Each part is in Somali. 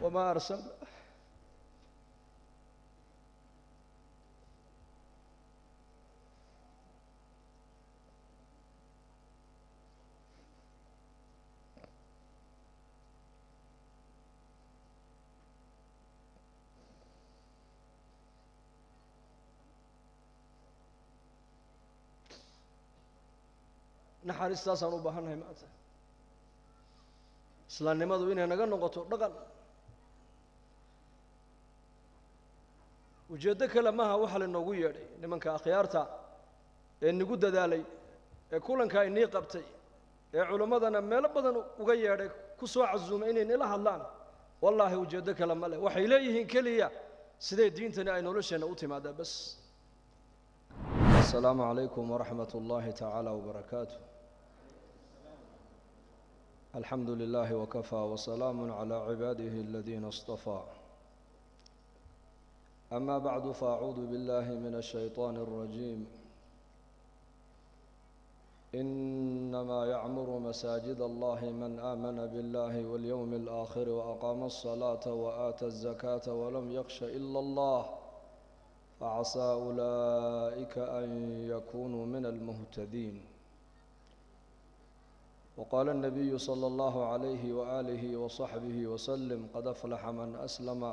Wamaa arsalna naxariistaasaan u baahannahay maanta. Islaamnimadu inay naga noqoto dhaqan. Ujeeddo kale maaha waxa lainoogu yeedhay nimanka akhyaarta ee nagu dadaalay ee kulankaa inii qabtay ee culimmadana meelo badan uga yeedhay ku soo casuumay inay nila hadlaan. Wallaahi ujeeddo kale ma leh, waxay leeyihiin keliya siday diintani ay nolosheenna u timaadaa bas. Asalaamu calaykum waraxmat ullaahi tacaala wabarakaatu. Alxamdu lilaahi wakafaa wasalaamu calaa cibaadihi aladiina istafaa. Ama bacdu faacuudu billahi min ashayطaani alrajiim. Inamaa yacmuru masaajid allahi man aamana biاllahi walyowmi alaakhiri waaqaama alsalaata waaata alzakaata walam yaksha ila allah facasaa ulaa'ika an yakunuu min almuhtadiin. Waqaala الnabiyu salى اllahu عalayhi waalihi waصaxbihi waslm qad aflaxa man aslama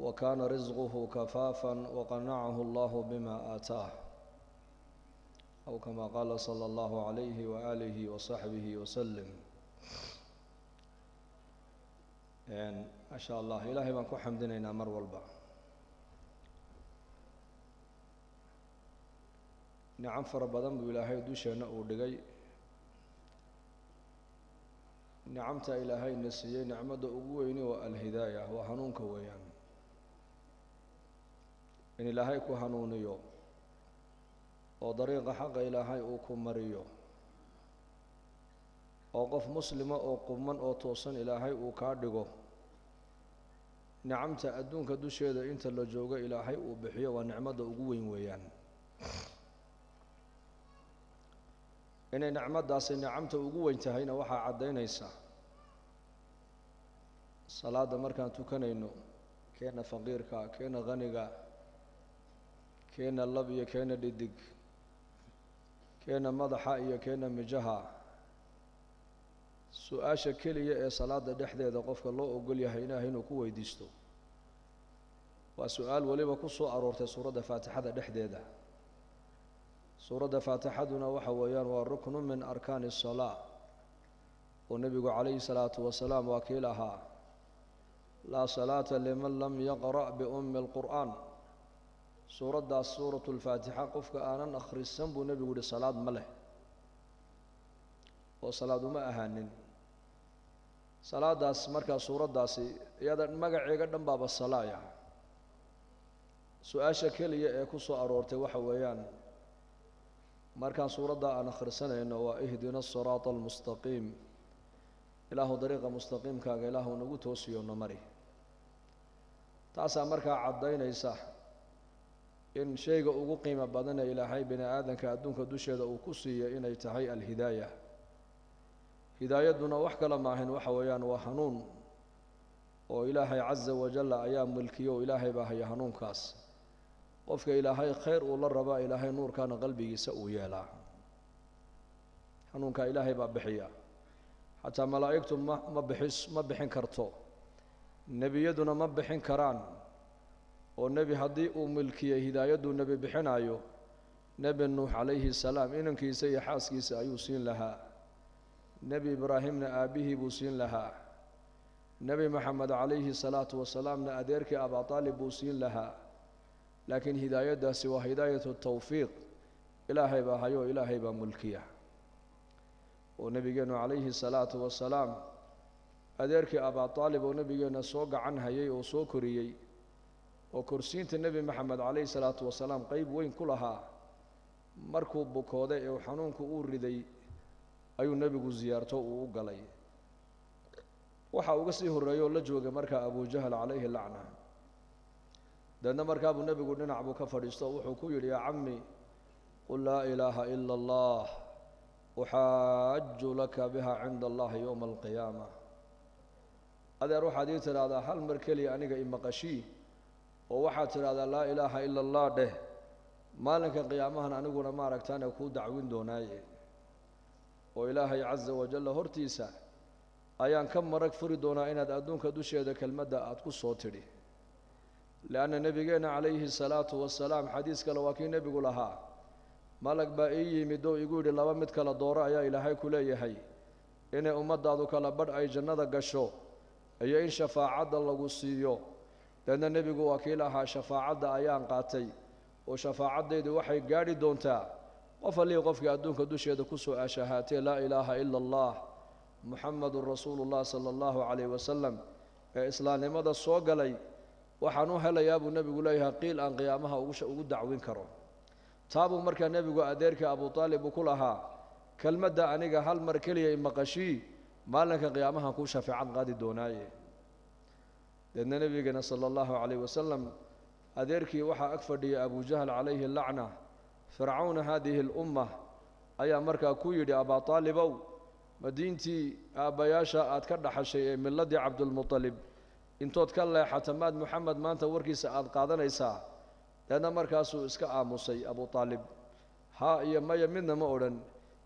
wakana risquhu kafaafا waqanacahu allahu bima aataah, aw kama qaala salى اllahu عalayhi waalihi waصaxbihi waslm. Maa sha allah, ilaahay baan ku xamdinaynaa mar walba. Nicam fara badan buu ilaahay dusheenna uu dhigay. Nicamta ilaahayna siiyey nicmadda ugu weyni waa alhidaaya, waa hanuunka weeyaan. In ilaahay ku hanuuniyo oo dariiqa xaqa ilaahay uu ku mariyo oo qof muslima oo quman oo toosan ilaahay uu kaa dhigo, nicamta adduunka dusheeda inta la joogo ilaahay uu bixiyo waa nicmadda ugu weyn weeyaan. Inay nicmaddaasi nicamta ugu weyn tahayna waxaa caddaynaysaa salaadda markaan tukanayno, keena faqiirka, keena khaniga, keena lab iyo keena dhidig, keena madaxa iyo keena mijaha, su-aasha keliya ee salaadda dhexdeeda qofka loo ogol yahay ilaahay inuu ku weydiisto waa su-aal weliba ku soo aroortay suuradda faatixada dhexdeeda. Suuradda faatixaduna waxa weeyaan waa ruknu min arkaani asalaa, oo nebigu calayhi salaatu wasalaam waa kii lahaa laa salaata liman lam yaqra' biummi alqur'aan. Suuraddaas suuratu lfaatixa qofka aanan akhrisan buu nebigu yihi salaad ma leh, oo salaad uma ahaanin. Salaadaas markaa suuraddaasi iyada magaceega dhan baaba salaaya. Su-aasha keliya ee ku soo aroortay waxa weeyaan markaan suuradda aan akhrisanayno waa ihdina asiraata almustaqiim, ilaahu dariiqa mustaqiimkaaga ilaahu nagu toosiyo no mari. Taasaa markaa caddaynaysa in shayga ugu qiimo badanee ilaahay bini aadanka adduunka dusheeda uu ku siiyey inay tahay alhidaaya. Hidaayadduna wax kale maahin, waxa weeyaan waa hanuun, oo ilaahay casa wajalla ayaa milkiyo oo ilaahay baa haya hanuunkaas. Qofka ilaahay khayr uu la rabaa ilaahay nuurkaana qalbigiisa uu yeelaa. Hanuunkaa ilaahay baa bixiya, xataa malaa'igtu ma bixin karto, nebiyaduna ma bixin karaan. Oo nebi haddii uu milkiyey hidaayaduu nebi bixinayo, nebi Nuux calayhi salaam inankiisa iyo xaaskiisa ayuu siin lahaa, nebi Ibraahimna aabbihii buu siin lahaa, nebi Maxamed calayhi salaatu wasalaamna adeerkii Abaa Aalib buu siin lahaa. Laakiin hidaayaddaasi waa hidaayatu tawfiiq, ilaahay baa hayo, ilaahay baa mulkiya. Oo nebigeennu calayhi salaatu wasalaam adeerkii Abaa Aalib oo nebigeenna soo gacan hayay oo soo koriyey oo korsiinta nebi Maxamed calayhi salaatu wasalaam qeyb weyn ku lahaa, markuu bukooday ee xanuunku uu riday ayuu nebigu siyaarto uu u galay. Waxa uga sii horreeyey oo la joogay markaa Abujahal calayhi lacna. Deedna markaabuu nebigu dhinac buu ka fadhiisto, wuxuu ku yidhi yaa cammi qul laa ilaaha ila allah uxaaju laka biha cinda allahi yowma alqiyaama. Adeer, waxaad ii tidhaahdaa hal mar keliya aniga imaqashii, oo waxaad tidhahdaa laa ilaaha ila allah dheh, maalinka qiyaamahan aniguna maaragtaane kuu dacwin doonaaye, oo Ilaahay casa wajalla hortiisa ayaan ka marag furi doonaa inaad adduunka dusheeda kelmadda aada ku soo tidhi. Lianna nebigeenna calayhi salaatu wasalaam xadiis kale waa kii nebigu lahaa, malag baa ii yimid oo igu yidhi laba mid kala dooro ayaa Ilaahay ku leeyahay, inay ummaddaadu kala badh ay jannada gasho iyo in shafaacadda lagu siiyo. Deedna nebigu waa kii lahaa, shafaacadda ayaan qaatay, oo shafaacaddaydu waxay gaadhi doontaa qof allihii qofkii adduunka dusheeda ku soo ashahaatee laa ilaaha ila allah muxamadun rasuulullah sala allahu calayhi wasalam ee islaamnimada soo galay. Waxaan u helayaa buu nebigu leeyahay qiil aan qiyaamaha ugu dacwin karo. Taabuu markaa nebigu adeerkii Abu Aalib uu ku lahaa, kelmadda aniga hal mar keliya imaqashii, maalinka qiyaamahan kuu shafeecad qaadi doonaaye. Deedna nebigeena sala allahu calayhi wasalam adeerkii waxaa ag fadhiyay Abujahl calayhi lacna, fircawna haadihi alumma, ayaa markaa ku yidhi, Abaa Taalibow, ma diintii aabbayaasha aad ka dhaxashay ee miladii Cabdulmutalib intood ka leexata maad Moxamed maanta warkiisa aada qaadanaysaa? Deedna markaasuu iska aamusay Abu Aalib, haa iyo maya midna ma odhan.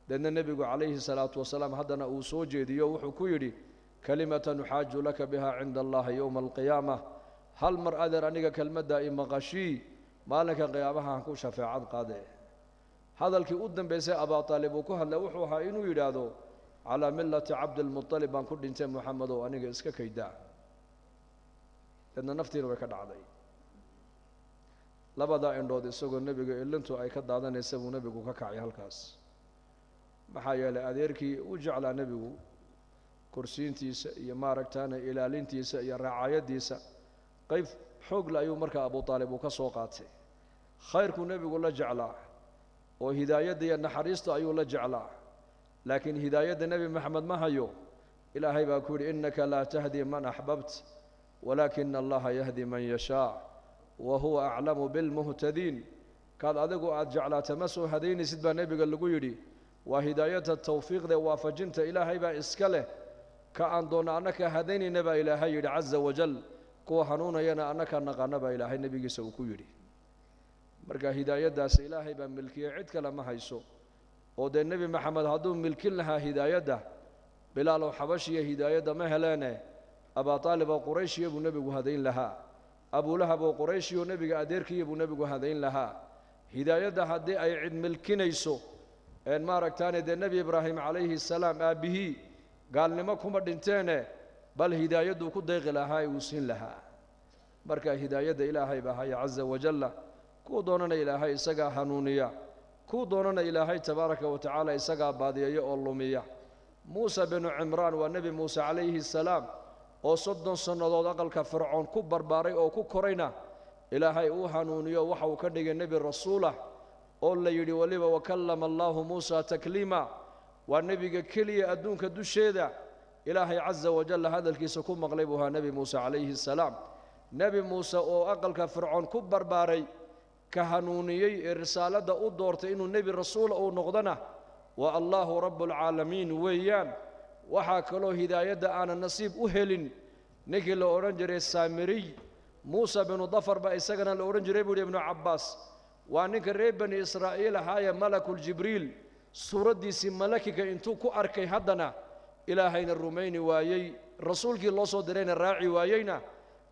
Deedna nebigu calayhi salaatu wasalaam haddana uu soo jeediyo, wuxuu ku yidhi, kalimatan uxaaju laka biha cinda allahi yowma alqiyaama, hal mar adeer aniga kelmaddaa imaqashii, maalinka qiyaamaha ku shafeecad qaade. Hadalkii u dambeysay Abaa Aalib uu ku hadlay wuxuu ahaa inuu yidhaahdo, calaa millati Cabdilmutalib baan ku dhintay, Moxamedow aniga iska kaydaa. Deedna naftiina way ka dhacday. Labadaa indhood isagoo nebiga ilintu ay ka daadanaysa buu nebigu ka kacay halkaas. Maxaa yeelay adeerkii u jeclaa nebigu korsiintiisa iyo maaragtaana ilaalintiisa iyo raacayadiisa qayb xoogle ayuu markaa Abu Aalib uu ka soo qaatay. Khayrkuu nebigu la jeclaa oo hidaayadda iyo naxariista ayuu la jeclaa, laakiin hidaayadda Nebi Maxamed ma hayo. Ilaahay baa ku yidhi, innaka laa tahdi man axbabt walaakina allaha yahdi man yashaa wa huwa aclamu bilmuhtadiin. Kaad adigu aada jeclaata ma soo hadaynaysid baa nebiga lagu yidhi. Waa hidaayadda tawfiiqda waafajinta Ilaahay baa iska leh, ka aan doonno annaka hadaynayna baa Ilaahay yidhi casa wajal, kuwa hanuunayana annaka naqaana baa Ilaahay nebigiisa uu ku yidhi. Marka hidaayaddaas Ilaahay baa milkiyey, cid kale ma hayso. Oo dee Nebi Maxamed hadduu milkin lahaa hidaayadda, Bilaalow xabashiya hidaayadda ma heleene, Abaa Aalib oo qurayshiya buu nebigu hadayn lahaa, Abulahab oo qurayshiyo nebiga adeerkiya buu nebigu hadayn lahaa. Hidaayadda haddii ay cid milkinayso een maaragtaane dee Nebi Ibraahim calayhi salaam aabbihii gaalnimo kuma dhinteene, bal hidaayadduu ku deeqi lahaa ee uu siin lahaa. Marka hidaayadda Ilaahay baa haya casa wajalla, kuu doonana Ilaahay isagaa hanuuniya, kuu doonana Ilaahay tabaaraka wa tacaala isagaa baadiyeeya oo lumiya. Muuse binu Cimraan waa Nebi Muuse calayhi salaam oo 30 sannadood aqalka Fircoon ku barbaaray oo ku korayna, Ilaahay uu hanuuniyo, waxa uu ka dhigay nebi rasuulah oo la yidhi weliba wakallama allaahu Muusa takliima. Waa nebiga keliya adduunka dusheeda Ilaahay casa wajalla hadalkiisa ku maqlay buu ahaa Nebi Muuse calayhi salaam. Nebi Muuse oo aqalka Fircoon ku barbaaray, ka hanuuniyey ee risaaladda u doortay inuu nebi rasuula uu noqdona waa Allahu rabbulcaalamiin weeyaan. Waxaa kaloo hidaayadda aanan nasiib u helin ninkii la odhan jiray Saamiriy, Muuse binu Dafar baa isagana la odhan jiray, buu yidhi Ibnu Cabbaas. Waa ninka reer Bani Israa'iil ahaayee malakuljibriil suuraddiisii malakika intuu ku arkay haddana Ilaahayna rumayni waayey, rasuulkii loo soo dirayna raaci waayeyna.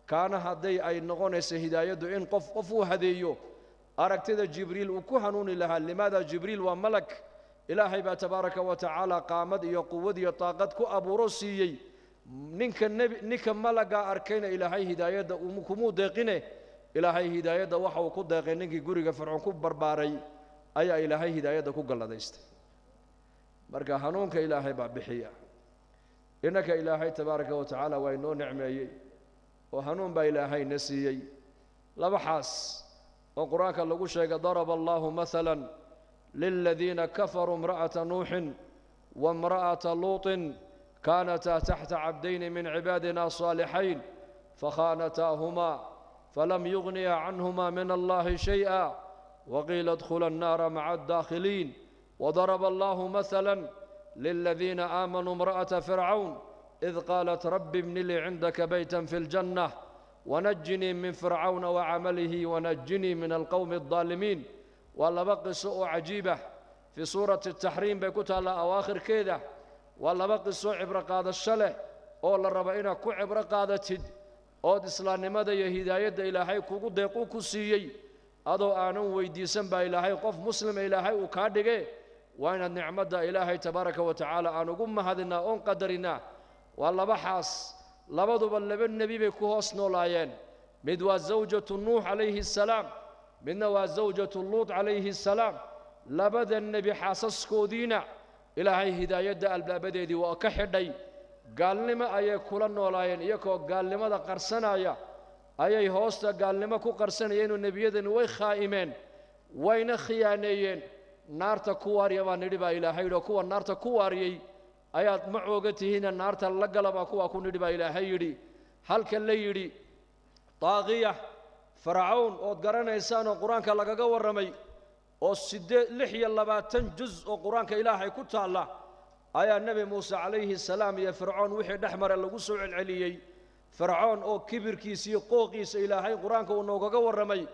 Kaana hadday ay noqonayso hidaayaddu in qof qof uu hadeeyo, aragtida Jibriil uu ku hanuuni lahaa. Limaada? Jibriil waa malak, Ilaahay baa tabaaraka wa tacaala qaamad iyo quwad iyo taaqad ku abuuro siiyey. Ninka nebi, ninka malagaa arkayna Ilaahay hidaayadda kumuu deeqine, Ilaahay hidaayadda waxa uu ku deeqay ninkii guriga Fircoon ku barbaaray ayaa Ilaahay hidaayadda ku galladaystay. Marka hanuunka Ilaahay baa bixiya. Innaka Ilaahay tabaaraka wa tacaala waa inoo nicmeeyey oo hanuun baa Ilaahay na siiyey. Laba xaas oo qur-aanka lagu sheegay, daraba allahu mahala liladiina kafaruu imra'ata Nuuxin wa imra'ata Luutin, kaanataa taxta cabdayni min cibaadina saalixayn fakhaanataahumaa falam yugniya canhuma min allahi shayئa waqiila idkhula annaara maca addaakhiliin. وضرب الله مثلا للذين آمنوا امرأة فرعون Id qaalat rabbi ibni lii cindaka baytan fi ljanna wanajinii min fircawna wacamalihi wanajinii min alqowmi aldaalimiin. Waa laba qiso oo cajiibah, fii suurati taxriim bay ku taallaa awaakhirkeeda. Waa laba qiso cibro qaadasho leh oo la rabo inaad ku cibro qaadatid ood islaamnimada iyo hidaayadda Ilaahay kugu deequ ku siiyey adoo aanan weydiisan baa Ilaahay qof muslima Ilaahay uu kaa dhige. Waa inaad nicmadda Ilaahay tabaaraka wa tacaala aan ugu mahadinaa oon qadarinaa. Waa laba xaas, labaduba laba nebi bay ku hoos noolaayeen. Mid waa zawjatu Nuux calayhi assalaam, midna waa zawjatu Luut calayhi assalaam. Labada nebi xaasaskoodiina Ilaahay hidaayadda albaabadeedii waa ka xidhay. Gaalnimo ayay kula noolaayeen, iyagoo gaalnimada qarsanaya ayay hoosta gaalnimo ku qarsanayeenoo nebiyadani way khaa'imeen, wayna khiyaaneeyeen. Naarta ku waarya baa nidhi baa Ilaahay yidhi, oo kuwa naarta ku waariyey ayaad ma cooga tihiina naarta la gala baa kuwaa ku nidhi baa Ilaahay yidhi. Halka la yidhi daaqiya Farcawn ood garanaysaan oo qur-aanka lagaga warramay oo 26 juz oo qur-aanka Ilaahay ku taalla ayaa Nebi Muuse calayhi salaam iyo Fircoon wixii dhex mara lagu soo celceliyey. Fircoon oo kibirkiisa iyo qooqiisa Ilaahay qur-aanka uu noogaga warramay,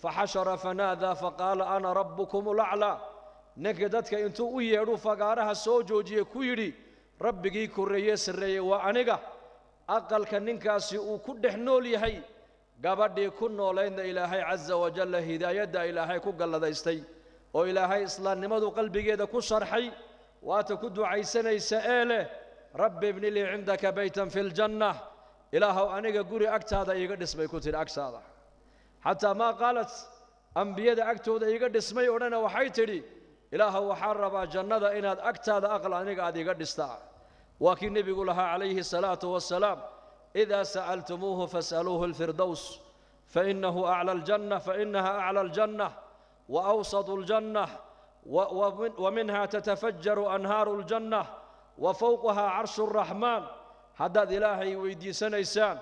faxashara fanaadaa faqaala ana rabbukum ulaclaa. Ninkii dadka intuu u yeedhuu fagaaraha soo joojiyey ku yidhi rabbigii korreeye sarreeyey waa aniga. Aqalka ninkaasi uu ku dhex nool yahay gabadhii ku noolaydna Ilaahay casa wajalla hidaayadda Ilaahay ku galladaystay oo Ilaahay islaamnimadu qalbigeeda ku sharxay, waata ku ducaysanaysa ee leh rabbi ibni lii cindaka baytan fi ljanna, Ilaahow aniga guri agtaada iiga dhismay ku tidhi. Agtaada xataa maa qaalat ambiyada agtooda iiga dhismay odhana, waxay tidhi Ilaahow waxaan rabaa jannada inaad agtaada aqal aniga aad iiga dhistaa. Waa kii nebigu lahaa calayhi salaatu wassalaam, idaa sa'altumuuhu fas'aluuhu alfirdows fainahu acla aljanna, fainaha acla aljanna wa awsatu aljanna wa minha tatafajaru anhaaru aljanna wa fowqaha carshu araxmaan. Haddaad Ilaahay weydiisanaysaan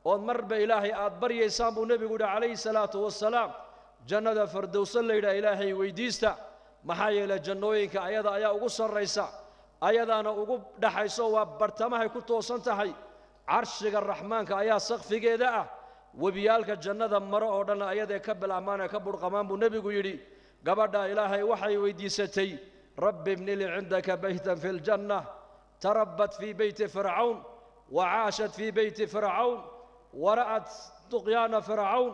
ood marba Ilaahay aad baryaysaan buu nebigu yidhi calayhi salaatu wassalaam, jannada fardowso la yidhaha Ilaahay weydiista, maxaa yeelay jannooyinka ayada ayaa ugu sarraysa, ayadaana ugu dhaxayso, waa bartamahay ku toosan tahay, carshiga raxmaanka ayaa sakfigeeda ah, webiyaalka jannada maro oo dhan ayadee ka bilaabmaan ee ka burqamaan buu nebigu yidhi. Gabadha Ilaahay waxay weydiisatay rabbi ibni lii cindaka baytan fi ljanna. Tarabbat fii beyti fircawn wa caashat fii beyti fircawn wara'at duqyaana fircawn,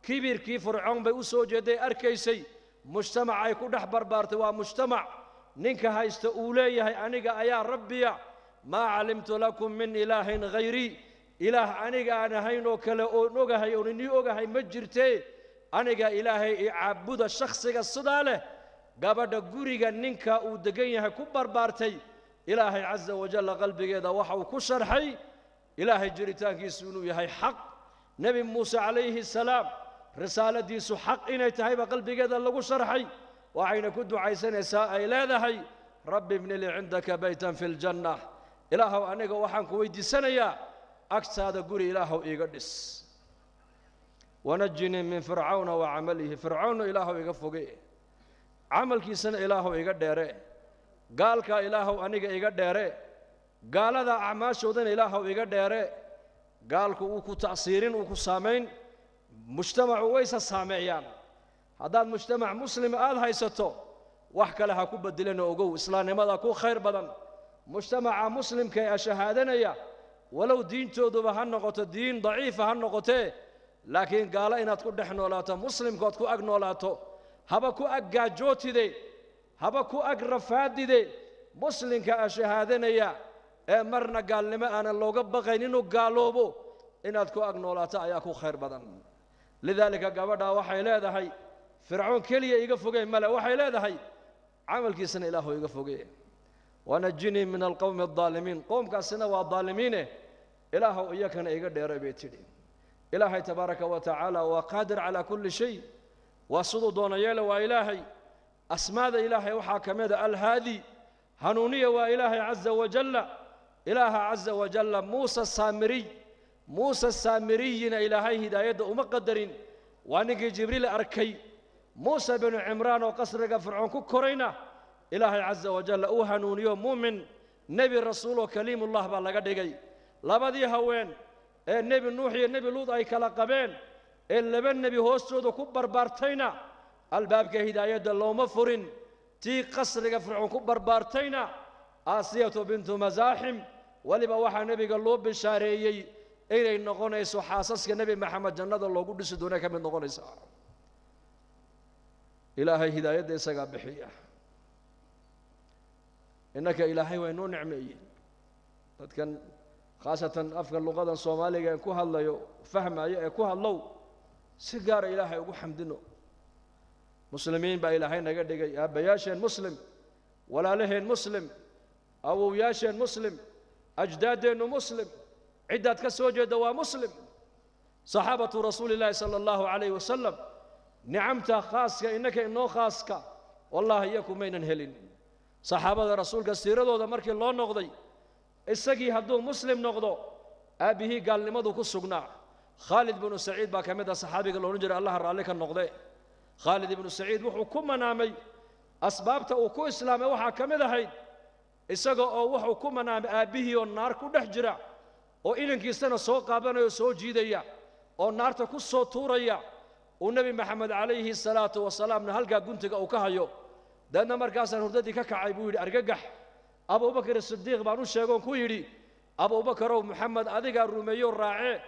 kibirkii Fircoon bay u soo jeeday arkaysay. Mujtamac ay ku dhex barbaartay waa mujtamac ninka haysta uu leeyahay aniga ayaa rabbiya, maa calimtu lakum min ilaahin hayrii, ilaah aniga aan ahayn oo kale oon ogahay oon inii ogahay ma jirtee, aniga Ilaahay i caabuda. Shakhsiga sidaa leh gabadha guriga ninka uu degan yahay ku barbaartay, Ilaahay casa wajalla qalbigeeda waxa uu ku sharxay Ilaahay jiritaankiisu inuu yahay xaq, Nebi Muuse calayhi salaam risaaladiisu xaq inay tahayba qalbigeeda lagu sharxay. Waxayna ku ducaysanaysaa ay leedahay rabbi ibni lii cindaka baytan fi ljanna, Ilaahow aniga waxaan ku weydiisanayaa agtaada guri Ilaahow iiga dhis, wanajinii min fircawna wa camalihi, fircawnna Ilaahow iga foge, camalkiisana Ilaahow iga dheere, gaalkaa Ilaahow aniga iga dheere, gaalada acmaashoodana Ilaahow iga dheere. Gaalku uu ku ta'siirin, uu ku saamayn, mujtamacu waysa saameeyaan. Haddaad mujtamac muslima aada haysato wax kale ha ku bedelina, ogow islaamnimada ku khayr badan. Mujtamaca muslimka ee shahaadanaya walow diintooduba ha noqoto diin daciifa ha noqotee, laakiin gaalo inaad ku dhex noolaato muslimkood ku ag noolaato, haba ku ag gaajootide, haba ku ag rafaadide, muslimka a shahaadanaya ee marna gaalnimo aanan looga baqayn inuu gaaloobo inaad ku ag noolaato ayaa ku khayr badan. Lidaalika gabadhaa waxay leedahay Fircoon keliya iga fogey male, waxay leedahay camalkiisana Ilaahu iga fogee, wanajinii min alqowmi aldaalimiin, qoomkaasina waa daalimiine Ilaahow iyakana iga dheeray bay tidhi. Ilaahay tabaaraka wa tacaala waa qaadir calaa kulli shay, waa siduu doona yeele, waa Ilaahay. Asmaada Ilaahay waxaa ka mid a alhaadi, hanuuniya waa Ilaahay casa wajalla. Ilaaha casa wajalla Muuse Saamiriy, Muuse Saamiriyina Ilaahay hidaayadda uma qadarin, waa ninkii Jibriil arkay. Muuse binu Cimraan oo qasriga Fircoon ku korayna Ilaahay casa wajalla uu hanuuniyo, muumin nebi rasuuloo kaliimullah baa laga dhigay. Labadii haween ee Nebi Nuux iyo Nebi Luud ay kala qabeen ee laba nebi hoostooda ku barbaartayna albaabka hidaayadda looma furin. Tii qasriga Fircoon ku barbaartayna Aasiyatu bintu Masaaxim, weliba waxaa nebiga loo bishaareeyey inay noqonayso xaasaska Nebi Maxamed jannada loogu dhisi doona ka mid noqonaysa. Ilaahay hidaayadda isagaa bixiya. Innaka Ilaahay waa inoo nicmeeyey. Dadkan khaasatan afka luqadan Soomaaliga ee ku hadlayo fahmayo ee ku hadlow, si gaara Ilaahay ugu xamdino. Muslimiin baa Ilaahay naga dhigay, aabbayaasheen muslim, walaalaheen muslim, awowyaasheen muslim, ajdaaddeennu muslim, ciddaad ka soo jeedda waa muslim. Saxaabatu rasuulillaahi sala allahu calayhi wasalam, nicamta khaaska innaka inoo khaaska wallaahi iyaku maynan helin. Saxaabada rasuulka siiradooda markii loo noqday, isagii hadduu muslim noqdo aabbihii gaalnimadu ku sugnaa. Khaalid binu Saciid baa ka mid ah saxaabiga la odhan jiray, Allaha raalli ka noqde. Khaalid ibnu Saciid wuxuu ku manaamay, asbaabta uu ku islaamay waxaa ka mid ahayd isaga oo wuxuu ku manaamay aabbihii oo naar ku dhex jira oo inankiisana soo qaabanaya oo soo jiidaya oo naarta ku soo tuuraya, uu Nebi Maxamed calayhi salaatu wasalaamna halkaa guntiga uu ka hayo. Deedna markaasaan hurdadii ka kacay buu yidhi argagax. Abubakar Sidiiq baan u sheegoon ku yidhi, Abubakarow, Maxamed adigaa rumeeyo raacee,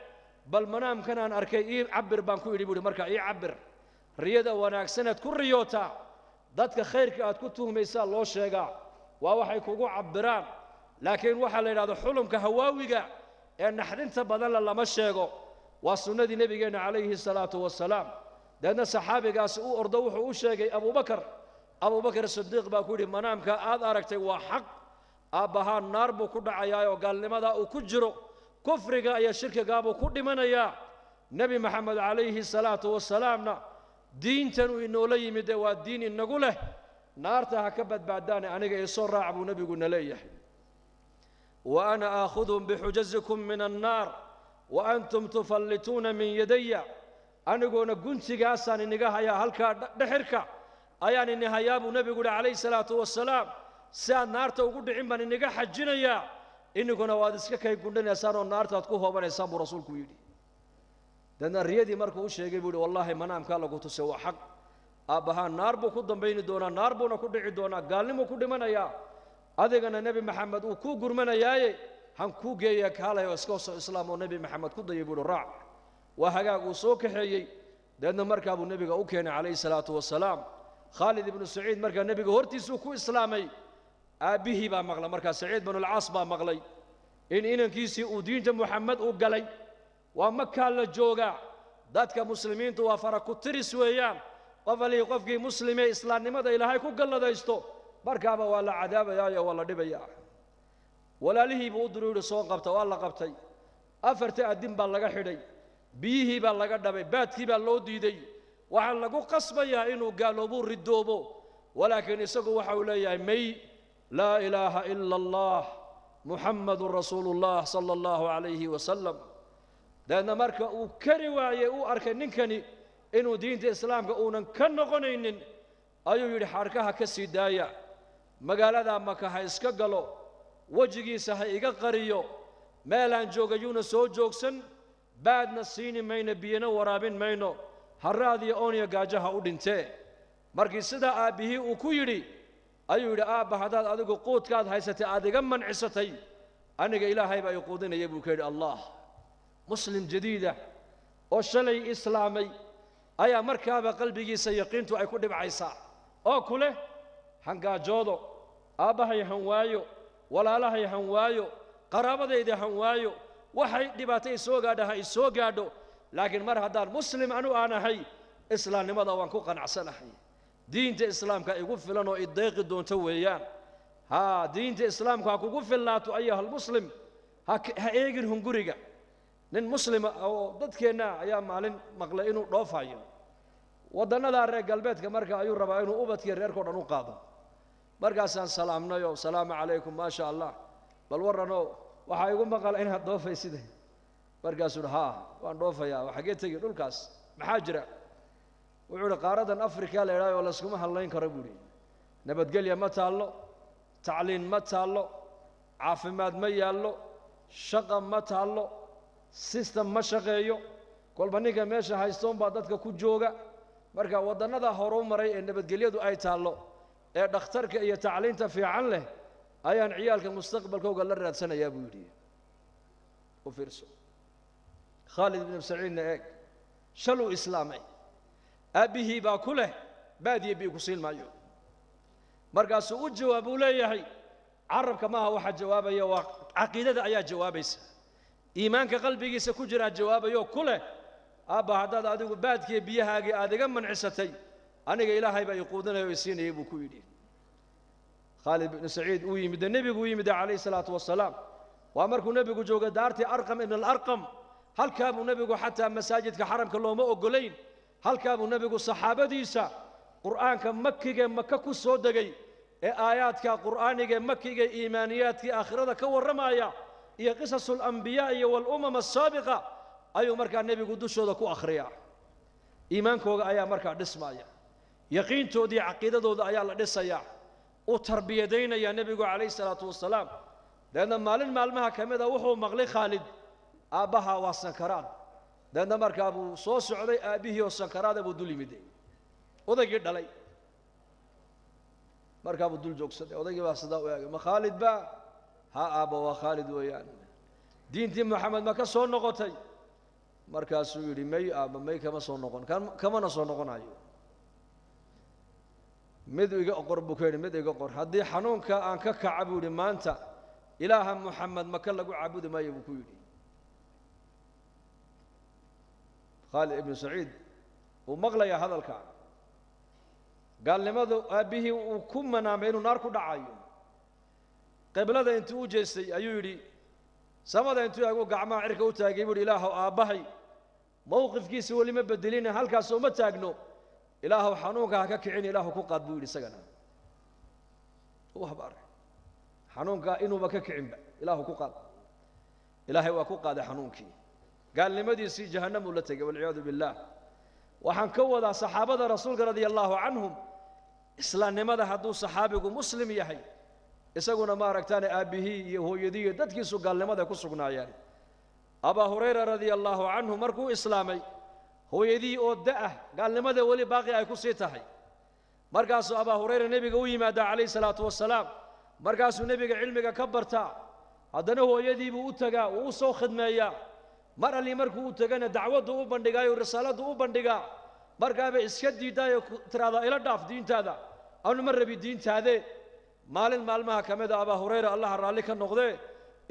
bal manaamkan aan arkay ii cabir baan ku yidhi buu yidhi. Markaa ii cabir riyada wanaagsanaad ku riyootaa, dadka khayrka aad ku tuhmaysaa loo sheegaa, waa waxay kugu cabbiraan. Laakiin waxaa la yidhahda xulumka hawaawiga ee naxdinta badanla lama sheego, waa sunnadii nebigeenna calayhi salaatu wasalaam. Deedna saxaabigaasi u ordo wuxuu u sheegay Abubakar. Abubakar Sidiiq baa ku yidhi, manaamka aad aragtay waa xaq, aabbahaa naar buu ku dhacayaa oo gaalnimadaa uu ku jiro, kufriga iyo shirkigaabuu ku dhimanayaa. Nebi Maxamed calayhi salaatu wasalaamna diintanuu inoola yimid ee waa diin inagu leh, naarta ha ka badbaadaane aniga isoo raac buu nebiguna leeyahay. Wa ana aakhuduhum bixujazikum min annaar wa antum tufallituuna min yadaya, aniguna guntigaasaan iniga hayaa, halkaa dhexirka ayaan ini hayaa buu nebigu yihi calayhi salaatu wasalaam. Si aad naarta ugu dhicin baan iniga xajinayaa, ininkuna waad iska kay gundhanaysaan oo naartaad ku hoobanaysaan buu rasuulku yidhi. Deedna riyadii markuu u sheegay buu yidhi, wallaahi manaamkaa lagu tusay waa xaq, aabbahaa naar buu ku dambayni doonaa, naar buuna ku dhici doonaa, gaalnimuu ku dhimanayaa, adigana Nebi Maxamed uu kuu gurmanayaaye han kuu geeya, kaalay oo iska soo islaam oo Nebi Maxamed ku dayay buu yidhi, raac. Waa hagaag, uu soo kaxeeyey. Deedna markaa buu nebiga u keenay calayhi salaatu wasalaam. Khaalid ibnu Saciid markaa nebiga hortiisuu ku islaamay. Aabbihii baa maqlay markaa, Saciid binulcaas baa maqlay in inankiisii uu diinta Muxamed u galay. Waa makaa la joogaa, dadka muslimiintu waa fara ku tiris weeyaan. Qof alihii qofkii muslimee islaamnimada Ilaahay ku galladaysto markaaba waa la cadaabayaayo waa la dhibayaa. Walaalihii buu u diru yidhi soo qabta, waa la qabtay, afarta addin baa laga xidhay, biyihii baa laga dhabay, baadkii baa loo diiday, waxaa lagu qasbayaa inuu gaaloobuu ridoobo. Walaakiin isagu waxa uu leeyahay may, laa ilaaha ila allah Muxammadun rasuulu llah sala allahu calayhi wasalam. Deedna marka uu kari waayey, uu arkay ninkani inuu diinta islaamka uunan ka noqonaynin, ayuu yidhi xadhkaha ka sii daaya, magaaladaa Maka ha iska galo, wejigiisa ha iga qariyo, meelaan joogayuuna soo joogsan, baadna siini mayno, biyana waraabin mayno, haraadiyo ooniyo gaajaha u dhintee. Markii sidaa aabbihii uu ku yidhi ayuu yidhi, aabba haddaad adigu quudkaad haysatay aad iga mancisatay, aniga Ilaahay baa i quudinaya buu ka yidhi. Allah, muslim jadiida oo shalay islaamay ayaa markaaba qalbigiisa yaqiintu ay ku dhibcaysaa oo ku leh hangaajoodo, aabbahay han waayo, walaalahay han waayo, qaraabadayda han waayo, waxay dhibaato i soo gaadha ha i soo gaadho, laakiin mar haddaan muslim anu aan ahay islaamnimada waan ku qanacsanahay, diinta islaamka igu filan oo i deeqi doonto weeyaan. Haa, diinta islaamka ha kugu fillaato ayuha almuslim, ha eegin hunguriga. Nin muslima oo dadkeenna ayaa maalin maqlay inuu dhoofayo waddannadaa reer galbeedka. Marka ayuu rabaa inuu ubadkii reerkao dhan u qaado. Markaasaan salaamnayoo, salaamu calaykum, maasha Allah, bal warranoo, waxaa igu maqala inaad dhoofayside. Markaasuu uhi, haa waan dhoofayaa. Waa xaggee tegi dhulkaas, maxaa jira? Wuxuu uhi, qaaradan Afrika la idhahyo layskuma hadlayn karo buu ihi, nabadgelya ma taallo, tacliin ma taallo, caafimaad ma yaallo. Shaqa ma taallo, system ma shaqeeyo, kolba ninka meesha haystoon baa dadka ku jooga. Marka waddannada horu maray ee nabadgelyadu ay taallo ee dhakhtarka iyo tacliinta fiican leh ayaan ciyaalka mustaqbalkooga la raadsanayaa buu yidhi. U fiirso Khaalid ibnu Saciidna eeg, shaluu islaamay, aabbihii baa ku leh baadiye bii ku siin maayo. Markaasuu u jawaab uu leeyahay, carabka maaha waxa jawaabaya, waa caqiidada ayaa jawaabaysa, iimaanka qalbigiisa ku jiraa jawaabayoo ku leh, aabba haddaad adigu baadkiiyo biyahaagii aad iga mancisatay, aniga ilaahay baa i quudinaya oo i siinayay buu ku yidhi. Khaalid ibnu Saciid uu yimid, nebigu u yimid calayhi salaatu wasalaam. Waa markuu nebigu jooga daartii Arqam ibn alarqam, halkaa buu nebigu xataa masaajidka xaramka looma oggolayn, halkaa buu nebigu saxaabadiisa qur'aanka makigae maka ku soo degay ee aayaadka qur'aaniga makiga iimaaniyaadkii aakhirada ka warramaya iyo qisasul ambiyaa iyo walumam asaabiqa ayuu markaa nebigu dushooda ku akhriyaa. Iimaankooga ayaa markaa dhismaya, yaqiintoodii caqiidadooda ayaa la dhisayaa, u tarbiyadaynaya nebigu calayhi salaatu wasalaam. Dabeedna maalin maalmaha ka mid a wuxuu maqlay Khaalid aabbaha waa sankaraad. Dabeedna markaa buu soo socday, aabbihii oo sankaraada buu dul yimiday, odaygii dhalay. Markaa buu dul joogsaday, odaygii baa sidaa u eegay, ma Khaalid baa? Ha aabba, waa Khaalid weeyaan. Diintii Maxamed ma ka soo noqotay? Markaasuu yidhi may aabba, may kama soo noqon, kamana soo noqonayo. Mid iga qor buu ka yidhi, mid iga qor, haddii xanuunka aan ka kaca buu yidhi maanta ilaaha Muxamed maka lagu caabudi maayo buu ku yidhi. Khaalid ibnu Saciid wuu maqlayaa hadalka, gaalnimadu aabbihii uu ku manaamay inuu naar ku dhacayo. Qiblada intuu u jeestay ayuu yidhi, samada intuu eegu gacmaha cirka u taagay buu yidhi, ilaahow aabbahay mowqifkiisa weli ma bedelina, halkaas uma taagno, ilaahow xanuunka ha ka kicin, ilaahu ku qaad buu yidhi. Isagana u habaaray xanuunka inuuba ka kicinba, ilaahu ku qaad. Ilaahay waa ku qaaday xanuunkii, gaalnimadiisii jahannam uu la tegay walciyaadu billaah. Waxaan ka wadaa saxaabada rasuulka radia allahu canhum, islaamnimada hadduu saxaabigu muslim yahay, isaguna ma aragtaane aabbihii iyo hooyadii iyo dadkiisu gaalnimada ku sugnaayeen. Abaa Hurayra radia allahu canhu markuu islaamay, hooyadii oo da'ah gaalnimada weli baaqi ay ku sii tahay. Markaasuu Abaa Hurayra nebiga u yimaadaa calayhi salaatu wasalaam, markaasuu nebiga cilmiga ka bartaa, haddana hooyadiibuu u tagaa, wuu u soo khidmeeyaa. Mar alli markuu u tagana dacwaddu u bandhigaayo, risaaladdu u bandhigaa. Markaabay iska diidaayo, tiraahdaa ila dhaaf diintaada, anu ma rabi diintaade. Maalin maalmaha ka mid a Abaa Hurayra allaha raalli ka noqdee,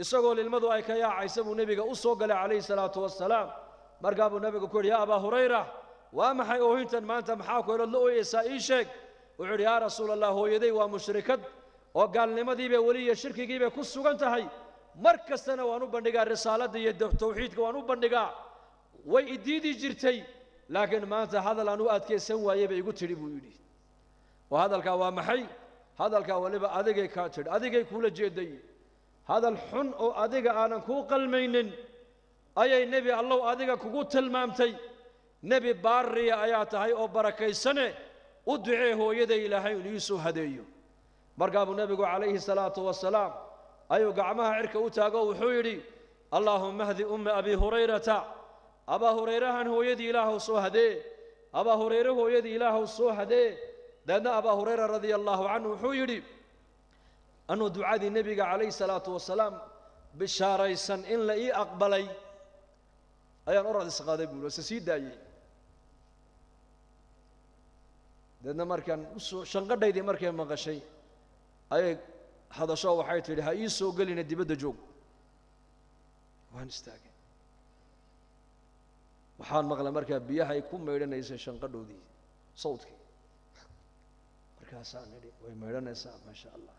isagoo lilmadu ay ka yaacaysa buu nebiga u soo galay calayhi salaatu wasalaam. Markaa buu nebigu ku yidhi, yaa Abaa Hurayra, waa maxay oohintan maanta, maxaa ku helood la ooyeysaa, ii sheeg. Wuxuu yidhi, yaa rasuul allah, hooyaday waa mushrikad oo gaalnimadiibay weli iyo shirkigiibay ku sugan tahay, mar kastana waan u bandhigaa risaaladda iyo tawxiidka waan u bandhigaa, way idiidi jirtay, laakiin maanta hadal aan u adkaysan waayey bay igu tidhi buu yidhi. Oo hadalkaa waa maxay? Hadalkaa weliba adigay kaa tidhi, adigay kuula jeeday, hadal xun oo adiga aanan kuu qalmaynin ayay nebi allow adiga kugu tilmaamtay. Nebi baariya ayaa tahay oo barakaysane, u ducee hooyaday ilaahay inuu ii soo hadeeyo. Markaa buu nebigu calayhi salaatu wasalaam ayuu gacmaha cirka u taago, wuxuu yidhi, allaahumma hdi umma abi hurayrata, Abaa Hurayrahan hooyadii ilaahow soo hadee, Abaa Hurayre hooyadii ilaahow soo hadee. Dabeedna Abaa Hurayra radia allahu canhu wuxuu yidhi, anuu ducadii nebiga calayhi salaatu wasalaam bishaaraysan in la ii aqbalay ayaan orad isqaaday buu yidhi, se sii daayey. Dabeedna markaan usoo shanqadhaydii markay maqashay ayay hadasho, waxay tidhi, ha ii soo gelina, dibadda joog. Waan istaagay, waxaan maqlay markaa biyahay ku maydhanaysay shanqadhoodii sawdkii. Markaasaan idhi, way maydhanaysaa, maasha allah.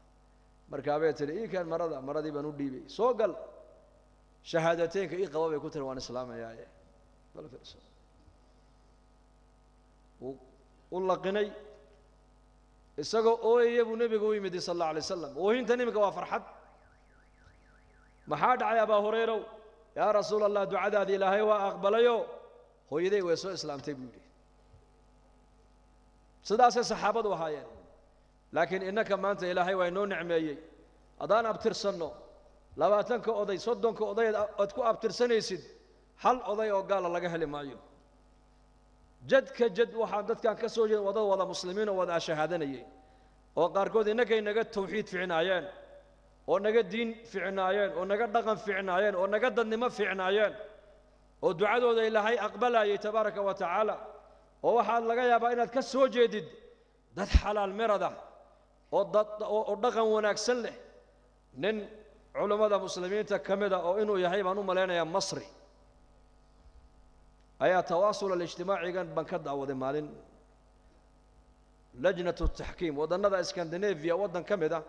Markaabay tidhi, ii keen marada, maradii baan u dhiibay, soo gal, shahaadateynka ii qaba bay ku tiri, waan islaamayaaye. Bal fiirso, wuu u laqinay isagoo ooyaya buu nebigu u yimid sal allahu alay wasalam. Oohintan iminka waa farxad. Maxaa dhacay Abaa Hurayrow? Yaa rasuul allah, ducadaadii ilaahay waa aqbalayo, hooyaday way soo islaamtay buu yidhi. Sidaasay saxaabadu ahaayeen. Laakiin innaka maanta ilaahay waa inoo nicmeeyey, haddaan abtirsanno 20ka oday 30ka oday aad ku abtirsanaysid hal oday oo gaala laga heli maayo. Jadka jad waxaan dadkan ka soo jeeda wadada wada muslimiin oo wada ashahaadanayay oo qaarkood innagay naga tawxiid ficnaayeen oo naga diin ficnaayeen oo naga dhaqan ficnaayeen oo naga dadnimo ficnaayeen oo ducadooda Ilaahay aqbalayay tabaaraka wa tacaala. Oo waxaad laga yaabaa inaad ka soo jeedid dad xalaal mirada oo dad oo dhaqan wanaagsan leh. Nin culimmada muslimiinta ka mid ah oo inuu yahay baan u malaynayaa Masri ayaa tawaasul alijtimaacigan baan ka daawaday maalin lajnatu taxkiim waddannada Scandinavia waddan ka mid ah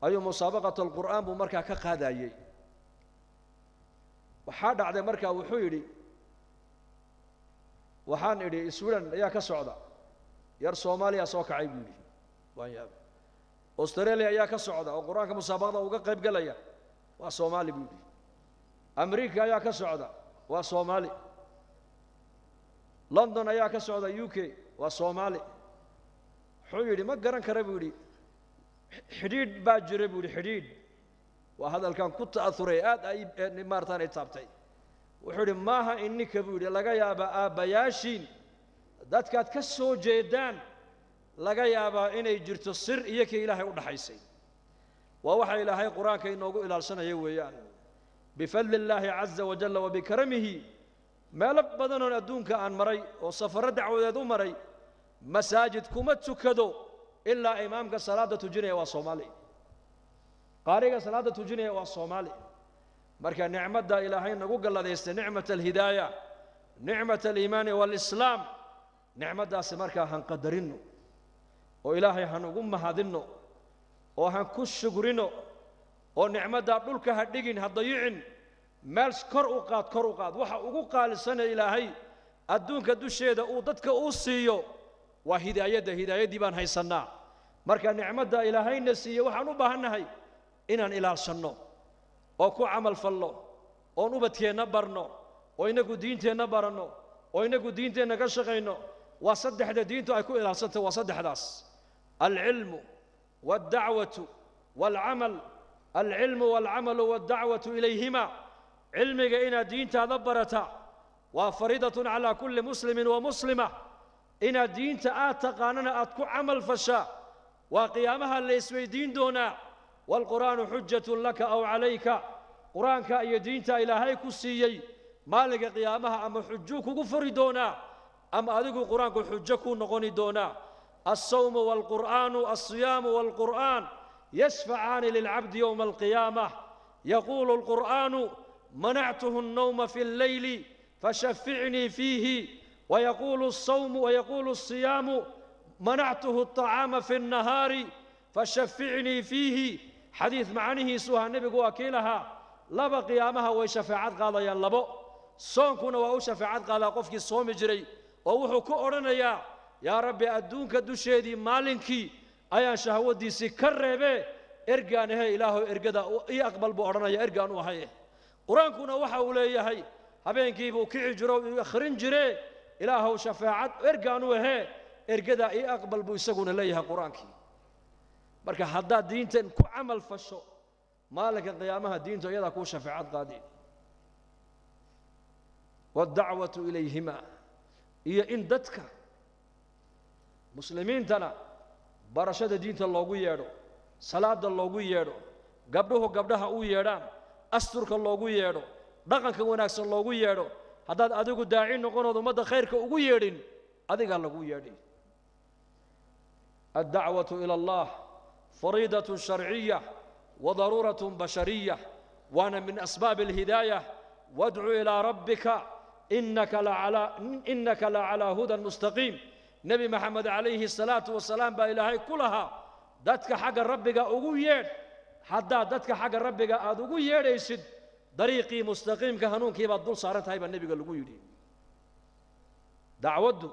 ayuu musaabaqatu alqur'aan buu markaa ka qaadayey. Waxaa dhacday markaa wuxuu yidhi waxaan idhi Sweden ayaa ka socda yar Soomaaliya soo kacay buu yidhi waan yaabay. Australia ayaa ka socda oo qur'aanka musaabaqada uga qayb galaya waa Soomaali buu yidhi. Amerika ayaa ka socda waa Soomaali. London ayaa ka socda UK waa Soomaali. Wuxuu yidhi ma garan kara buu yidhi xidhiidh baa jira buu yidhi xidhiidh waa hadalkan ku ta'athuray aad ay maartaan ay taabtay. Wuxuu yidhi maaha innika buu yidhi laga yaabaa aabbayaashiin dadkaad ka soo jeedaan laga yaabaa inay jirto sir iyo kii Ilaahay u dhaxaysay. Waa waxa Ilaahay qur-aanka inoogu ilaalsanaya weeyaan bifadli illaahi caza wajalla wa bikaramihi. Meelo badan oon adduunka aan maray oo safarro dacwadeed u maray masaajid kuma tukado ilaa imaamka salaada tujinaya waa Soomaali, qaariga salaada tujinaya waa Soomaali. Marka nicmadda Ilaahay nagu galladaystay nicmat alhidaaya nicmat aliimaani waalislaam nicmaddaasi markaa han qadarino oo Ilaahay han ugu mahadinno oo han ku shugrino oo nicmaddaa dhulka ha dhigin ha dayicin meel kor u qaad kor u qaad. Waxa ugu qaalisanee Ilaahay adduunka dusheeda uu dadka uu siiyo waa hidaayadda. Hidaayaddii baan haysannaa. Marka nicmadda Ilaahayna siiye waxaan u baahannahay inaan ilaalsanno oo ku camal fallo oon ubadkeenna barno oo innagu diinteenna baranno oo innagu diinteenna ka shaqayno. Waa saddexda diintu ay ku ilaalsantahy waa saddexdaas: alcilmu waaldacwatu waalcamal. Alcilmu waalcamalu waaldacwatu ilayhima. Cilmiga inaad diintaada barata waa fariidatun calaa kulli muslimin wa muslima. Inaad diinta aad taqaanana aad ku camal fashaa waa qiyaamaha la isweydiin doonaa. Waalqur'aanu xujatun laka aw calayka. Qur-aanka iyo diinta Ilaahay ku siiyey maalinka qiyaamaha ama xujuu kugu furi doonaa ama adigu qur-aanku xujo kuu noqoni doonaa. Alsawmu waalqur'aanu alsiyaamu waalqur'aan yashfacaani lilcabdi yowma alqiyaamah. Yaquulu alqur'aanu manactuhu الnawma fi alleyli fashaficnii fiihi. ويقول الصوم ويقول الصيام منعته الطعام في النهار فشفعني فيه. حديث معنيه سوها النبي وكيلها لبا قيامها وشفاعات قاضيا لبو صونكنا وشفاعات قاضا قفك الصوم جري ووحو كورنيا يا ربي أدونك دوشيدي مالنكي أيان شهودي سكربه إرجان هي إلهه إرجدا إي أقبل بورنا يا إرجان وهي قرآنكنا وحا وليهي habeenkii buu kici jiro akhrin jire ilaahow shafaacad ergaanu ahee ergada ii aqbal buu isaguna leeyahay qur-aankii. Marka haddaad diintan ku camal fasho maalinka qiyaamaha diintu iyadaa kuu shafaacad qaadi. Waaldacwatu ilayhima iyo in dadka muslimiintana barashada diinta loogu yeedho, salaada loogu yeedho, gabdhuhu gabdhaha u yeedhaan, asturka loogu yeedho, dhaqanka wanaagsan loogu yeedho. Haddaad adigu daaci noqonood ummadda khayrka ugu yeedhin adigaa lagu yeedhay. Addacwatu ila allah fariidatun sharciya wa daruuratun bashariya waana min asbaabi alhidaaya. Wadcu ilaa rabbika innaka la calaa hudan mustaqiim. Nebi Maxamed calayhi salaatu wasalaam baa Ilaahay ku lahaa dadka xagga rabbiga ugu yeedh. Haddaad dadka xagga rabbiga aada ugu yeedhaysid dariiqii mustaqiimka hanuunkii baad dul saaran tahay baa nebiga lagu yidhi. Dacwaddu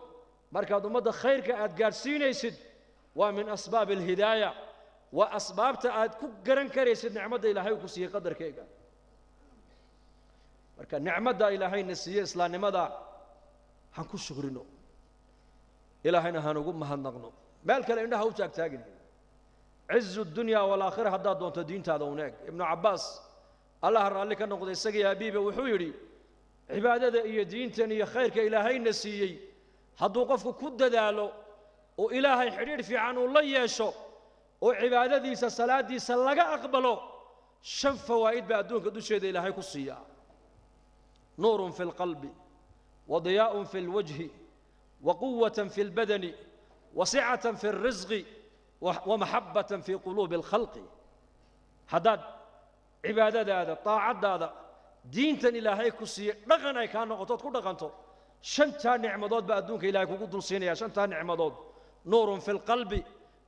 markaad ummadda khayrka aad gaadhsiinaysid waa min asbaabi alhidaaya, waa asbaabta aad ku garan karaysid nicmadda Ilaahay ku siiyey qadarkayga. Marka nicmadda Ilaahayna siiyey islaamnimada han ku shukrino, Ilaahayna han ugu mahadnaqno. Meel kale indhaha u taagtaagin. Cizu dunya waalaakhira haddaad doonto diintaada uneeg. Ibnu Cabbaas Allah raalli ka noqday isagii aabiiba, wuxuu yidhi cibaadada iyo diintan iyo khayrka ilaahayna siiyey hadduu qofku ku dadaalo oo ilaahay xidhiidh fiican uu la yeesho oo cibaadadiisa salaadiisa laga aqbalo, 5 fawaa'id baa adduunka dusheeda ilaahay ku siiyaa. Nuurun fi lqalbi wa diyaa'un fi lwajhi wa quwatan fi lbadani wa sicatan fi alrisqi wa maxabbatan fi quluubi alkhalqi. Haddaad cibaadadaada, taacaddaada, diintan ilaahay ku siiyey dhaqan ay kaa noqoto ood ku dhaqanto, 5 nicmadood baa adduunka ilaahay kugu dul siinaya. 5 nicmadood: nuurun fi lqalbi,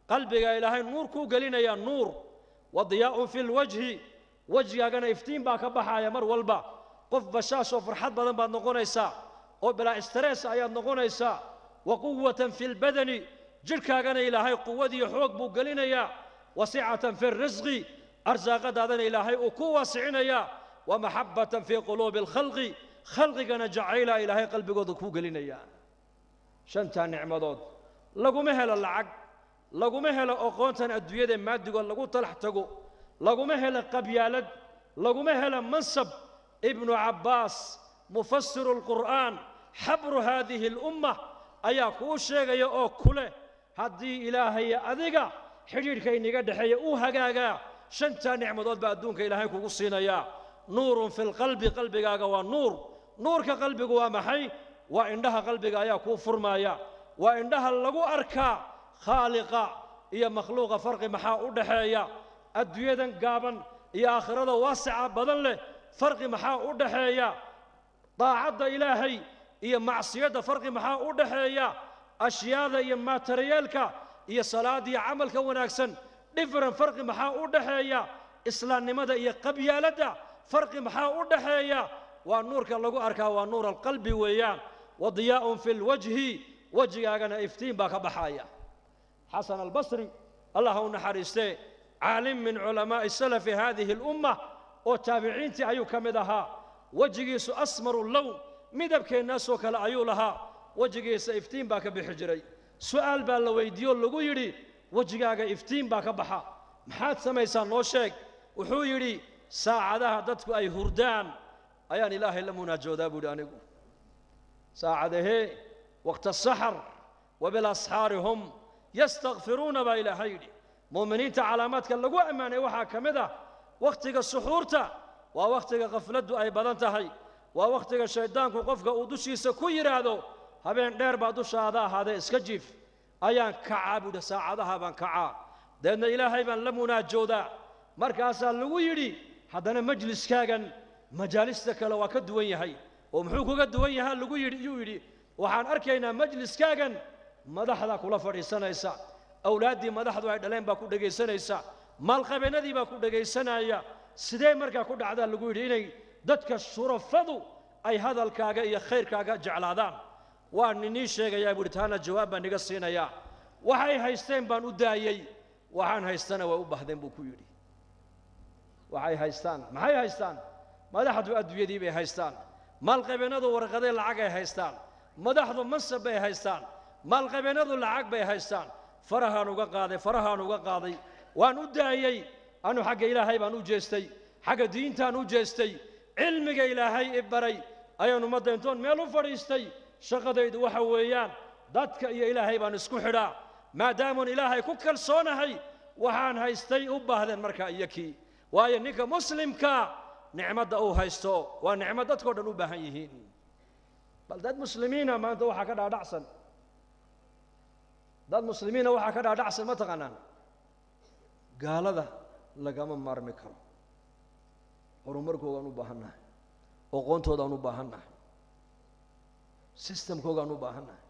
qalbiga ilaahay nuur kuu gelinayaa, nuur. Wa diyaa'un fi lwajhi, wejgaagana iftiin baa ka baxaaya mar walba, qof bashaashoo farxad badan baad noqonaysaa oo bilaa stress ayaad noqonaysaa. Wa quwatan fi lbadani, jidhkaagana ilaahay quwadiiyo xoog buu gelinayaa. Wa sicatan fi lrisqi, arsaaqadaadana ilaahay uu ku waasicinayaa. Wa maxabbatan fii quluubi alkhalqi, khalqigana jacaylaa ilaahay qalbigooda kuu gelinayaa. 5 nicmadood laguma helo lacag, laguma helo aqoontan adduunyada maadigood lagu talax tago, laguma helo qabyaalad, laguma helo mansab. Ibnu Cabbaas, mufasiru alqur'aan, xabru haadihi alumma, ayaa kuu sheegaya oo ku leh haddii ilaahay adiga xidhiidhka inaga dhexeeya uu hagaagaa, 5 nicmadood baa adduunka ilaahay kugu siinayaa. Nuurun fi lqalbi, qalbigaaga waa nuur. Nuurka qalbigu waa maxay? Waa indhaha qalbiga ayaa kuu furmaaya, waa indhaha lagu arkaa khaaliqa iyo makhluuqa farqi maxaa u dhaxeeya, adduunyadan gaaban iyo aakhirada waasica badan leh farqi maxaa u dhaxeeya, daacadda ilaahay iyo macsiyadda farqi maxaa u dhaxeeya, ashyaada iyo maatariyaalka iyo salaada iyo camalka wanaagsan different farqi maxaa u dhaxeeya, islaamnimada iyo qabyaaladda farqi maxaa u dhaxeeya. Waa nuurka lagu arkaa, waa nuur alqalbi weeyaan. Wa diyaa'un fi lwajhi, wejigaagana iftiin baa ka baxaya. Xasan Albasri, allah u naxariistee, caalim min culamaa'i salafi haadihi alumma oo taabiciintii ayuu ka mid ahaa. Wejigiisu asmaru lown, midabkeennaasoo kale ayuu lahaa, wejigiisa iftiin baa ka bixi jiray. Su'aal baa la weydiiyo lagu yidhi wejigaaga iftiin baa ka baxa, maxaad samaysaa noo sheeg? Wuxuu yidhi saacadaha dadku ay hurdaan ayaan ilaahay la munaajoodaa buu yidhi anigu. Saacadahee? Waqta asaxar wa bilasxaari hum yastakfiruuna baa ilaahay yidhi. Mu'miniinta calaamaadka lagu ammaanay waxaa ka mid ah wakhtiga suxuurta, waa wakhtiga khafladdu ay badan tahay, waa wakhtiga shayddaanku qofka uu dushiisa ku yidhaahdo habeen dheer baa dushaada ahaadee iska jiif, ayaan kacaa buu yidhi, saacadaha baan kacaa, deedna ilaahay baan la munaajoodaa. Markaasaa lagu yidhi haddana majliskaagan majaalista kale waa ka duwan yahay, oo muxuu kaga duwan yahaa lagu yidhi? Yuu yidhi waxaan arkaynaa majliskaagan madaxda kula fadhiisanaysa, awlaaddii madaxdu ay dhaleen baa ku dhegaysanaysa, maalqabeennadii baa ku dhegaysanaya. Sidee markaa ku dhacdaa lagu yidhi inay dadka shurafadu ay hadalkaaga iyo khayrkaaga jeclaadaan? Waan inii sheegayaa buu yidhi, taana jawaab baan iga siinayaa. Waxay haysteen baan u daayey, waxaan haystana way u bahdeen buu ku yidhi. Waxay haystaan, maxay haystaan? Madaxdu adduunyadii bay haystaan, maalqabeennadu warqaday lacag ay haystaan, madaxdu mansab bay haystaan, maalqabeennadu lacag bay haystaan. Farahaan uga qaaday, farahaan uga qaaday, waan u daayey. Anu xagga ilaahay baan u jeestay, xagga diintaan u jeestay, cilmiga ilaahay i baray ayaan ummadda intoon meel u fadhiistay. Shaqadaydu waxa weeyaan dadka iyo ilaahay baan isku xidhaa, maadaamuun ilaahay ku kalsoonahay waxaan haystay u baahdeen markaa iyo kii. Waayo ninka muslimka nicmadda uu haysto waa nicmad dadkao dhan u baahan yihiin. Bal dad muslimiina maanta waxaa ka dhaadhacsan, dad muslimiina waxaa ka dhaadhacsan ma taqaanaan, gaalada lagama maarmi karo, horumarkoogaan u baahannahay, aqoontoodaan u baahannahay, sistamkoogaan u baahannahay,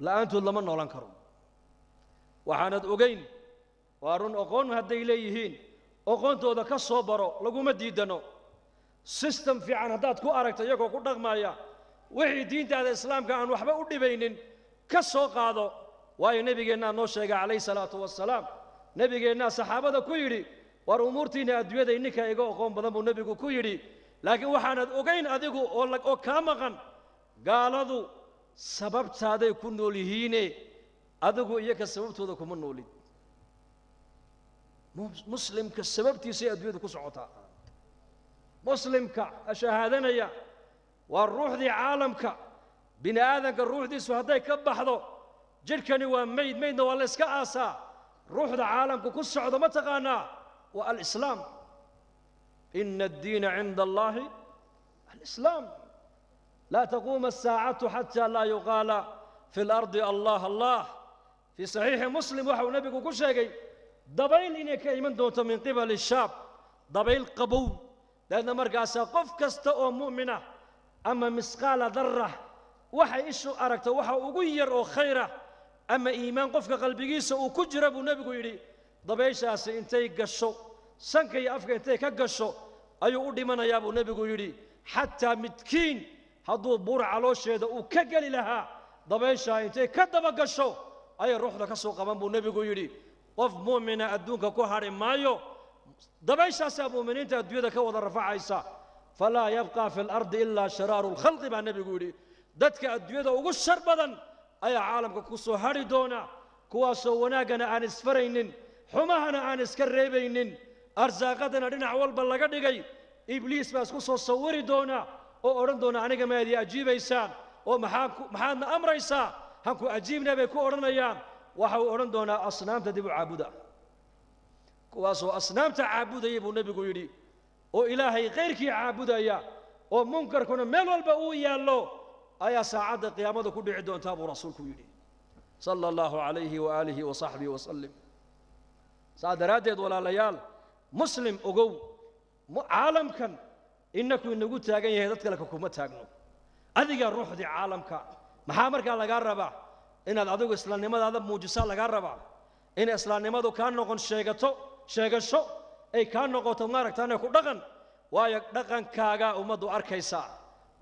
la'aantood lama noolan karo. Waxaanad ogeyn waa run, aqoon hadday leeyihiin aqoontooda ka soo baro, laguma diidano. Sistem fiican haddaad ku aragto iyagoo ku dhaqmaya wixii diintaada islaamka aan waxba u dhibaynin ka soo qaado. Waayo nebigeennaa noo sheegay calayhi salaatu wasalaam, nebigeennaa saxaabada ku yidhi war umuurtiinna adduunyada ininka iga aqoon badan buu nebigu ku yidhi, laakiin waxaanad ogayn adigu oo kaa maqan, gaaladu sababtaaday ku nool yihiine adigu iyaka sababtooda kuma noolid. Muslimka sababtiisay adduunyadu ku socotaa. Muslimka shahaadanaya waa ruuxdii caalamka. Bini aadanka ruuxdiisu hadday ka baxdo, jidhkani waa meyd, meydna waa la iska aasaa. Ruuxda caalamka ku socdo ma taqaanaa? Waa alislaam. Ina addiina cinda allahi alislaam. Laa taquuma asaacatu xataa laa yuqaala fi lardi allah allah. Fii saxiixi Muslim waxa uu nebigu ku sheegay dabayl inay ka iman doonto min qibali shaab, dabayl qabow. Dabeedna markaasaa qof kasta oo mu'mina ama misqaala darra waxay ishu aragto waxa ugu yar oo khayra ama iimaan qofka qalbigiisa uu ku jira, buu nebigu yidhi, dabayshaasi intay gasho sanka iyo afka intay ka gasho ayuu u dhimanayaa, buu nebigu yidhi. Xataa midkiin hadduu buur caloosheeda uu ka geli lahaa, dabayshaa intay ka daba gasho ayay ruuxda ka soo qaban, buu nebigu yidhi. Qof mu'mina adduunka ku hadhi maayo, dabayshaasaa mu'miniinta adduunyada ka wada rafacaysa. Falaa yabqa fi alardi ilaa shiraaru lkhalqi, baa nebigu yidhi. Dadka adduunyada ugu shar badan ayaa caalamka ku soo hadhi doona, kuwaasoo wanaaggana aan isfaraynin, xumahana aan iska reebaynin, arsaaqadana dhinac walba laga dhigay. Ibliis baa isku soo sawiri doona oo odhan doona, aniga maad ii ajiibaysaan oo maxaadna amraysaa? Hanku ajiibna, bay ku odhanayaan. Waxa uu odhan doonaa, asnaamta dib u caabuda. Kuwaasoo asnaamta caabudaya, buu nebigu yidhi, oo Ilaahay khayrkii caabudaya, oo munkarkuna meel walba uu yaallo, ayaa saacadda qiyaamada ku dhici doontaa, buu rasuulku yidhi, sala allahu calayhi waaalihi wa saxbihi wasalim. Saa daraaddeed, walaalayaal, muslim ogow, caalamkan inaku inagu taagan yahay, dad kale kuma taagno. Adigaa ruuxdii caalamka. Maxaa markaa lagaa rabaa? Inaad adigu islaamnimadaada muujisaa lagaa rabaa, in islaamnimadu kaa noqon sheegato, sheegasho ay kaa noqoto maaragtaane ku dhaqan. Waayo, dhaqankaagaa ummaddu arkaysaa.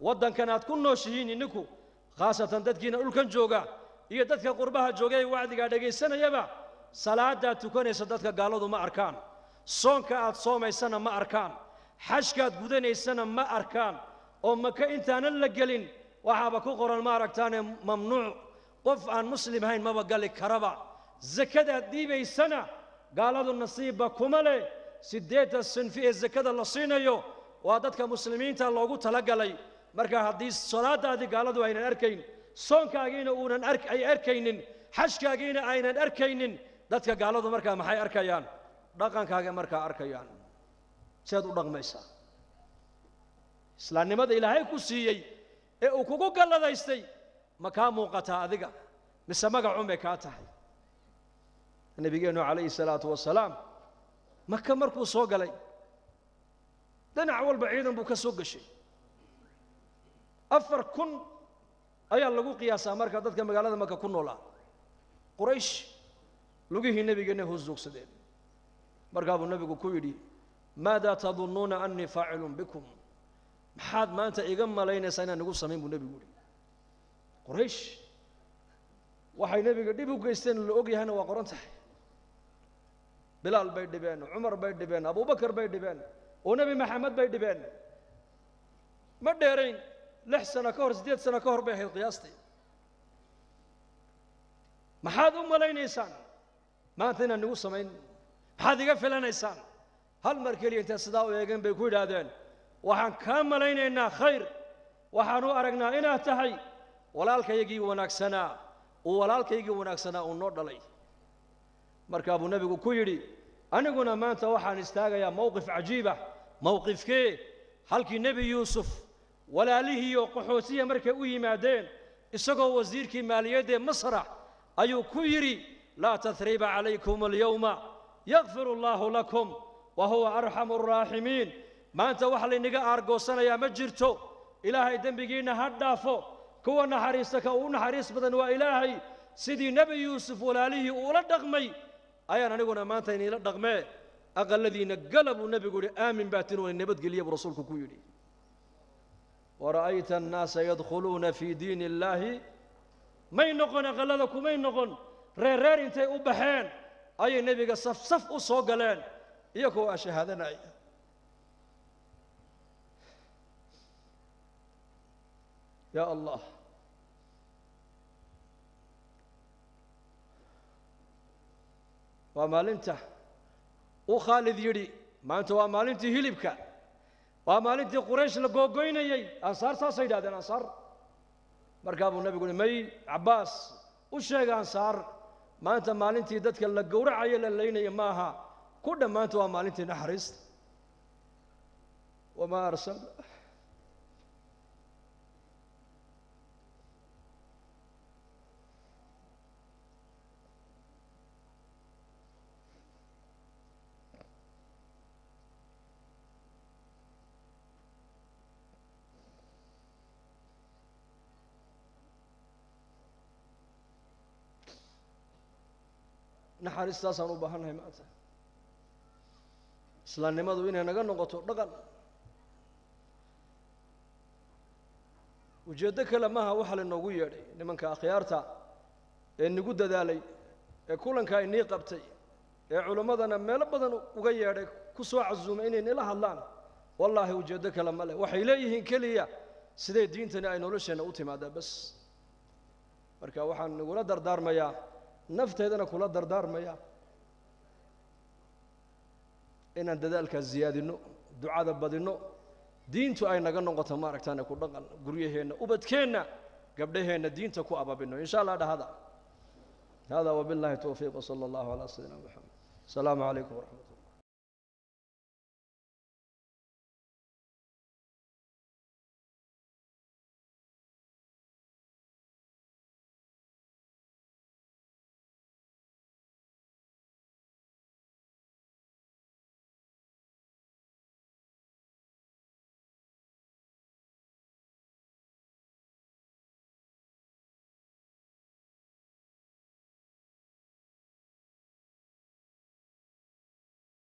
Waddankan aad ku nooshihiin ininku, khaasatan dadkiina dhulkan jooga iyo dadka qurbaha jooga ee wacdigaa dhegaysanayaba, salaadaad tukanaysa dadka gaaladu ma arkaan, soonka aad soomaysana ma arkaan, xajkaad gudanaysana ma arkaan. Oo Maka intaanan la gelin waxaaba ku qoran maaragtaane mamnuuc, qof aan muslim hayn maba gali karaba. Sakadaad dhiibaysana gaaladu nasiibba kuma leh. 80 sinfi ee sakada la siinayo waa dadka muslimiinta loogu talagalay. Marka haddii salaadaadii gaaladu aynan arkayn, soonkaagiina uunan ay arkaynin, xajkaagiina aynan arkaynin, dadka gaaladu markaa maxay arkayaan? Dhaqankaaga markaa arkayaan, seed u dhaqmaysaa. Islaamnimada Ilaahay ku siiyey ee uu kugu galladaystay ma kaa muuqataa adiga, mise magacun bay kaa tahay? Nabigeennu calayhi salaatu wasalaam Maka markuu soo galay, dhinac walba ciidan buu ka soo gashay. 4000 ayaa lagu qiyaasaa marka dadka magaalada Maka ku noolaa. Quraysh lugihii nebigeenna hoos joogsadeen. Markaa buu nebigu ku yidhi, maada tadunnuuna annii faacilun bikum? Maxaad maanta iga malaynaysaa inaan igu samayn, buu nebigu yidhi. Quraysh waxay nebiga dhib u geysteen la og yahayna waa qoran tahay. Bilaal bay dhibeen, Cumar bay dhibeen, Abubakar bay dhibeen, oo Nebi Maxamed bay dhibeen. Ma dheerayn, 6 sano ka hor, 8 sano ka hor bay ahayd qiyaastii. Maxaad u malaynaysaan maanta inaan igu samayn? Maxaad iga filanaysaan? Hal mar keliya intay sidaa u eegeen bay ku yidhaahdeen, waxaan kaa malaynaynaa khayr, waxaan u aragnaa inaad tahay walaalkaygii wanaagsanaa, uu walaalkaygii wanaagsanaa uu noo dhalay. Markaa buu nebigu ku yidhi, aniguna maanta waxaan istaagayaa mowqif cajiibah. Mowqifkee? Halkii Nebi Yuusuf walaalihiioo qaxootiya markay u yimaadeen isagoo wasiirkii maaliyaddee Masrax ayuu ku yidhi, laa tathriiba calaykum alyawma, yakfir allaahu lakum wa huwa arxamu arraaximiin. Maanta wax laynaga aargoosanayaa ma jirto, Ilaahay dembigiinna ha dhaafo, kuwa naxariista ka ugu naxariis badan waa Ilaahay. Sidii Nebi Yuusuf walaalihii uula dhaqmay ayaan aniguna maanta iniila dhaqmee, aqaladiinna gala, buu nebigu yidhi. Aamin baa tin, wana nabadgeliya, buu rasuulku ku yidhi. Wara'ayta annaasa yadkhuluuna fii diini illaahi. May noqon aqallada, kumay noqon. Reer reer intay u baxeen ayay nebiga saf saf u soo galeen iyagoo aa shahaadanaya. Ya Allah, waa maalinta Uu Khaalid yidhi maanta waa maalintii hilibka, waa maalintii Quraysh la googoynayey. Ansaar saasay yidhahdeen ansaar. Markaa buu nebigu uhi may Cabbaas u sheega ansaar maanta maalintii dadka la gowracayo la laynaya ma aha, ku dhammaanta waa maalintii naxariista. Wamaa arsalna naxariistaasaan u baahannahay maanta. Islaamnimadu inay naga noqoto dhaqan. Ujeeddo kale maaha waxa lainoogu yeedhay nimanka akhyaarta ee nagu dadaalay ee kulanka inii qabtay ee culimmadana meelo badan uga yeedhay ku soo casuumay inay nila hadlaan. Wallaahi ujeeddo kale ma leh, waxay leeyihiin keliya siday diintani ay nolosheenna u timaadaa bas. Marka waxaan nagula dardaarmayaa, nafteedana kula dardaarmaya, inaan dadaalkaas ziyaadinno, ducada badinno, diintu ay naga noqoto maaragtaane ku dhaqan guryaheenna, ubadkeenna, gabdhaheenna diinta ku ababinno in sha Allah. Dhahada hada wabillahi towfiiq, wsala allahu calaa sayidina Moxamed. Asalaamu calaykum waraxmat.